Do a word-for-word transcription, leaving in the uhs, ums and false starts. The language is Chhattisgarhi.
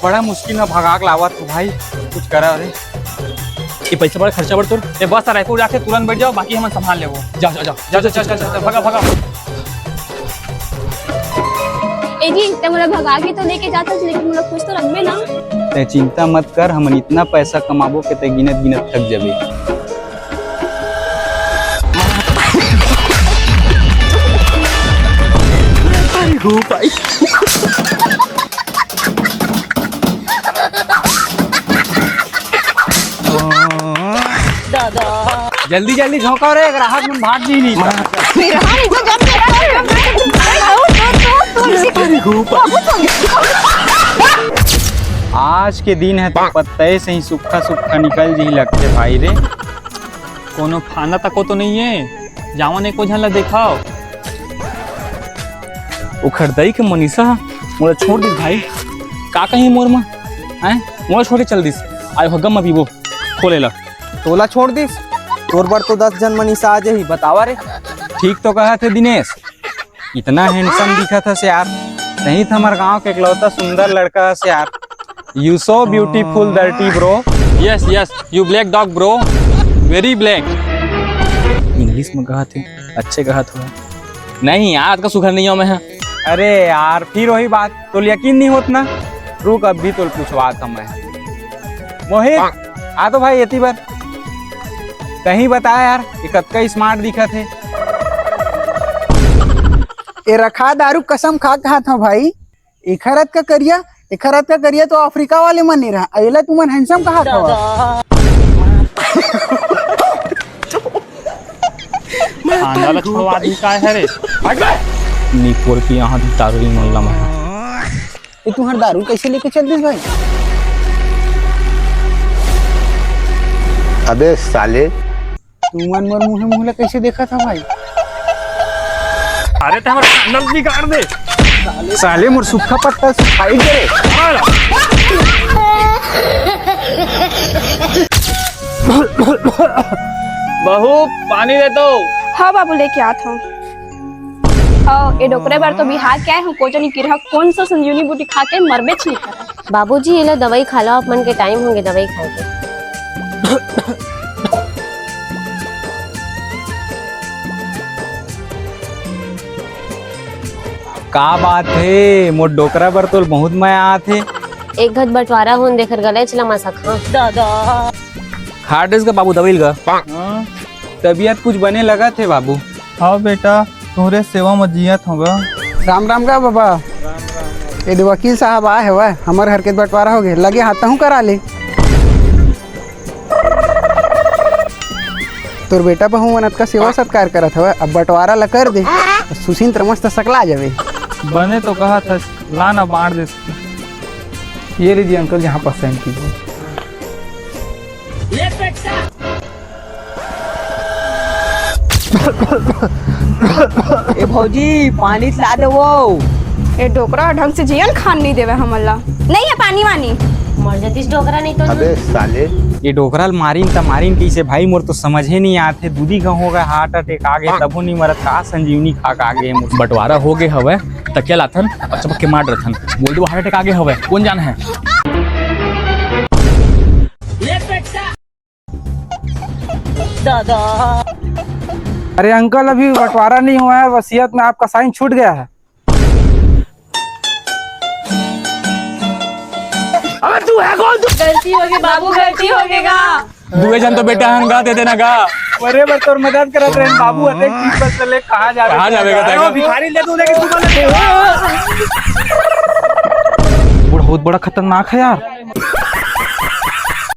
बड़ा मुश्किल में भगा के लावत हूँ भाई, कुछ करा रे। ये पैसा बड़ा खर्चा बड़ तोर। ए बस, रायपुर जाके तुरंत बैठ जाओ, बाकी हमन संभाल लेबो। जा, जा, जा। जा, जा, जा, जा, जा, भगा, भगा। ए जी, ते मोला भगा के तो लेके जात हस, लेकिन मोला खुश तो रखबे ना। ते चिंता मत कर, हमन इतना पैसा कमाबो के ते गिनत गिनत थक जाबे। अरे हो भाई। जल्दी जल्दी झोंका रे, ग्राहक मन भाग नहीं, नहीं। आज के दिन है तो पत्ते से ही सुक्खा सुक्खा निकल जी लगथे भाई रे। कोनो फांदा तको तो नहीं है, जावन एको झन ला देखाओ। ओखर दई के मनीषा ह मोला छोड़ दिस भाई, का कहीं मोर म, हैं? मोला छोड़ के चल दिस। आयो ह गम म पीबो, खोले ला। तोला छोड़ दिस? तोर बर तो दस झन मनीषा आ जाही, बतावा रे। ठीक तो कहा थे दिनेश, इतना हैंडसम दिखत हस यार, नहीं तो हमार गांव के इकलौता सुंदर लड़का हस यार। You so beautiful, dirty bro. Yes, yes, you black dog, bro. Very black. English में कहा थे, अच्छे कहा था। नहीं यार, आज का सुखर नहीं हूँ मैं। अरे यार, फिर वही बात, तो यकीन नहीं होत ना। रुक, अब भी तो पूछवा था मैं। मोहित, आ तो भाई एती बर। तहीं बता यार, ये कतका स्मार्ट दिखत हे। ए रखा दारू, कसम खा कहा था भाई, एखर अतका करिया, एखर अतका करिया तो अफ्रीका वाले मन नहीं रहा, एला तुमन हैंडसम कहा था। खांदा ला छुड़वा दी काय हरे? हट बे! निपोर की यहाँ दारू ही मन ला मैं। ये तुम्हार दारू कैसे लेके चल दिस भाई? अबे साले। तुमन मोर मुंहे मुंह ला कैसे देखा था भाई? अरे ते हमर नल बिगाड़ दे। साले मोर सुक्खा पत्ता सुखाई दे रे। बहू, पानी दे तो। हाँ बाबू, लेके आत हूँ। अउ ए डोकरे बर तो बिहार के आए हूँ, कोचनी किरहा कोन सा संजीवनी बूटी खा के मरबेच नहीं करे। बाबूजी, ये लो दवाई खा लो, आप मन के टाइम होंगे दवाई खाए के। का बात हे, मोर डोकरा बर तोल बहुत मया आत हे। एक घत बंटवारा होन देकर गले चला मसा खा। दादा। खा डेस का बाबू दवाई का? हाँ। तबीयत कुछ बने लगत हे बाबू। हाँ बेटा, तोहरे सेवा म जियत हों गा। राम राम गा बाबा। ये दे वकील साहब आए हवय, हमर घर के बंटवारा हो गए, लगे हाथ तहूँ करा ले। तोर बेटा बहू मन अतका सेवा सत्कार करत हवय, अब बंटवारा ला कर दे, सुशींद्र मस्त सकला जावे। बने तो कहा था, ला ना बांट दे। ये लीजिए अंकल, यहाँ पर साइन कीजिए। ए भौजी, पानी ला दे वो। ए डोकरा ढंग से जियन खान नहीं देवे हमन ला। नहीं है पानी वानी। मर जतिस डोकरा नहीं तो। अबे साले। ये डोकरा ल मारिन त मारिन कइसे भाई, मोर तो समझे नहीं आत हे। दूधी गाँव हो गए, हार्ट अटैक आ गए, तभो नहीं मरत, का संजीवनी खा के आ गए मोर। बंटवारा हो गए हवय, तकिया लाथन, अच्छा पक्के मार रथन। बोल दो हार्ट अटैक आ गए हवय, कौन जान है? दादा। अरे अंकल, अभी बंटवारा नहीं हुआ है, वसीयत में आपका साइन छूट गया है। अबे तू है कौन? तू गलती हो गई बाबू, गलती हो गई गा। दुए जन तो बेटा हन गा, दे देना गा। अरे बर तोर मदद करत रहे बाबू, अते की बस ले कहाँ जावे? कहाँ जावे गा? भिखारी ले तू लेके तू बना। बहुत बड़ा खतरनाक है यार।